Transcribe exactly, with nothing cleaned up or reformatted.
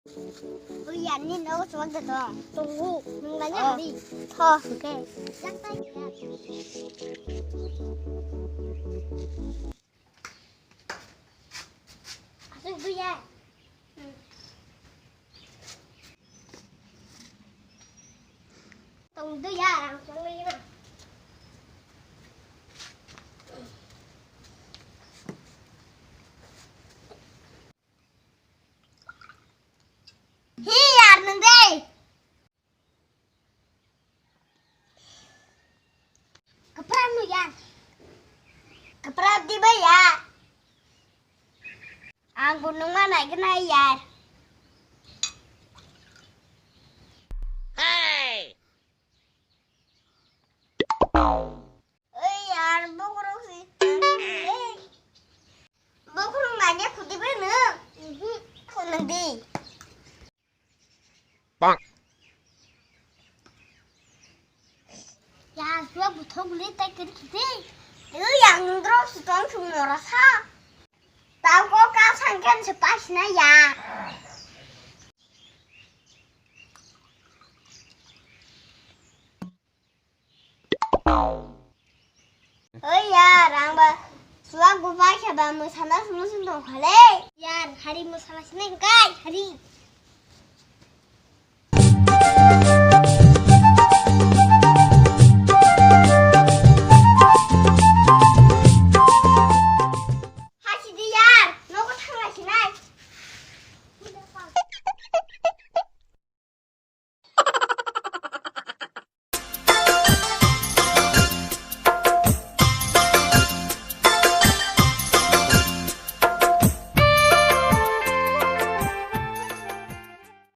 Ui, ya, ni no, suwak da to. Tunggu, nung nanya Oh. hari. Tho. Okay. Yak ta ya. Asuk du ya. Tunggu ya, rang tunggu ya. Hi, yar, nung dei. Kwprak no yar. Kwprak di bai yar. Ang bo nung ma nai gwnai yar. Hey! Oi yar, bokrok si. Bokrok nanya khudi bai no. Mhm, khonang di. Bang. Ya, suwak buthok buli tai kiri kiri. Oi, yang drop sutong sumora sa. Tau ko ka sangken sepas na ya. Oi yar, ang ba suwak bo bai khe ba mwsana sumung sung tong kha le. Yar, hari mwsana sinai kai, hari.